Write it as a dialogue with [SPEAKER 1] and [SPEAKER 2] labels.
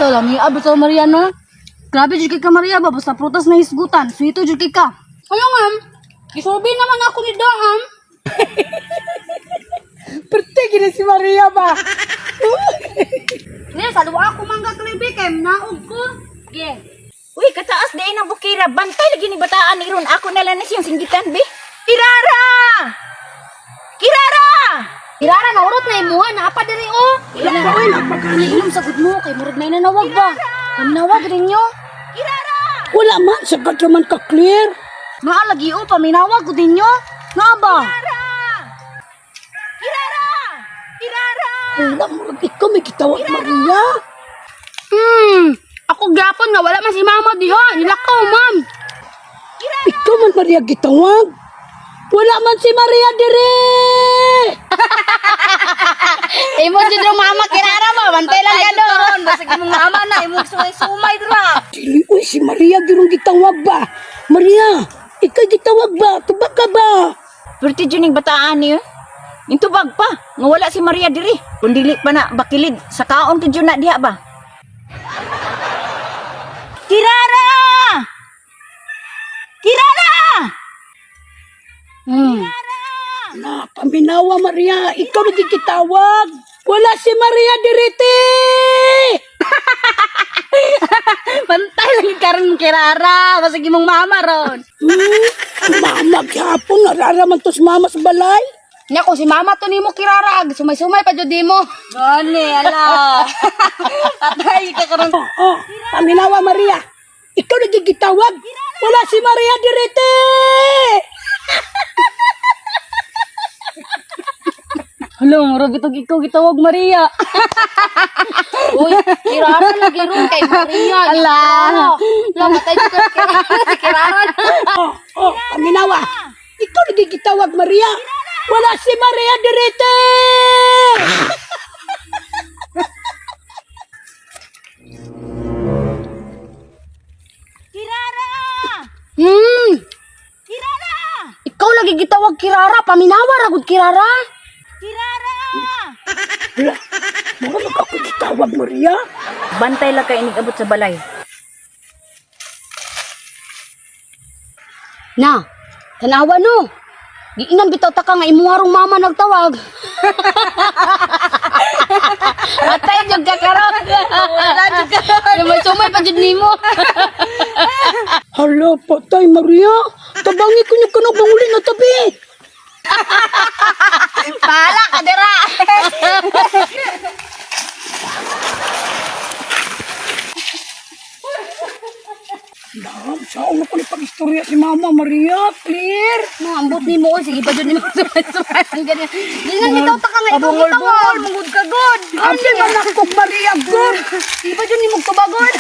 [SPEAKER 1] Bitaw lang, may abot sa Maria no. Grabe jud kay ka Maria ba basta prutas na hisgutan. Swito jud kay ka. Ano nga? Gisulbi naman ako ni Daham.
[SPEAKER 2] Perte gini si Maria ba?
[SPEAKER 1] Niya sa duwa ako mangga klibi kay naog ko. Ge.
[SPEAKER 3] Uy, kataas di ng bukira. Bantay lagi ni bataan ni ron. Ako na lang na siyang singgitan, be. Kirara! Kirara!
[SPEAKER 1] Kirara na urot na imuha na apa diri oh.
[SPEAKER 2] Uy, napakani.
[SPEAKER 1] Inom sagud mo kay murag na nanawag ba. Nanawag rin nyo.
[SPEAKER 2] Wala man, sagad naman ka clear.
[SPEAKER 1] Naa lagi oh paminawag ko ninyo. Nga ba?
[SPEAKER 3] Kirara! Kirara!
[SPEAKER 2] Wala, murag ikaw may gitawag Maria.
[SPEAKER 1] Ako gyapon nga wala man si mama diha. Nilakaw ma'am.
[SPEAKER 2] Ikaw man Maria gitawag. Wala man si Maria dire.
[SPEAKER 1] Imo jud ro mama kirara ba bantay lang ka doon. Basig imong mama na imong sumay-sumay dira.
[SPEAKER 2] Dili, uy, si Maria girong gitawag ba? Maria, ikaw gitawag ba? Tubag ka ba?
[SPEAKER 3] Perti dyan yung bataan niyo. Yung tubag pa. Nga wala si Maria diri. Kung dili pa na bakilid, sa kaon to dyan na diha ba? Kirara! Kirara!
[SPEAKER 2] Na, paminawa Maria, ikaw nagkikitawag. Wala si Maria direte.
[SPEAKER 1] Bantay lang karon kirara basig imong mama ron.
[SPEAKER 2] Mama, gyapon, nararaman to si mama sa balay.
[SPEAKER 1] Nya kung si mama to nimo kirara sumay-sumay pa jud nimo. Gani ala. Patay ka karon.
[SPEAKER 2] Oh, oh, paminawa Maria. Ikaw nagkikitawag. Wala si Maria direte.
[SPEAKER 1] Hala, murag itong ikaw gitawag Maria. Uy, kirara lagi ron kay Maria. Ala. Ala, patay jud ka kirara si kirara.
[SPEAKER 2] Oh, oh, paminawa. Ikaw nagkikitawag Maria. Wala si Maria direte.
[SPEAKER 3] Kirara! Kirara!
[SPEAKER 1] Ikaw lagi gitawag kirara, paminawa ra gud kirara.
[SPEAKER 3] Kirara!
[SPEAKER 2] Wala, murag ako gitawag Maria.
[SPEAKER 3] Bantay lang kay inigabot sa balay.
[SPEAKER 1] Na, tanawa no. Giinan bitaw ta ka nga imuha rong mama nagtawag. Patay jud ka karon. Wala jud ka. May sumay pa jud nimo.
[SPEAKER 2] Hala, patay Maria. Tabangi ko niyo kanang banguli na tabi.
[SPEAKER 1] Pala ka dira.
[SPEAKER 2] Dam, saan na ko ni pag-istorya si Mama Maria? Clear.
[SPEAKER 1] No, ambot nimo oy sige pa jud nimo sumay-sumay ang ganyan. Giinan bitaw ta ka nga ikaw gitawag. Mungud ka god.
[SPEAKER 2] Abi man ako Maria, good.
[SPEAKER 1] Di ba jud nimo tubagon?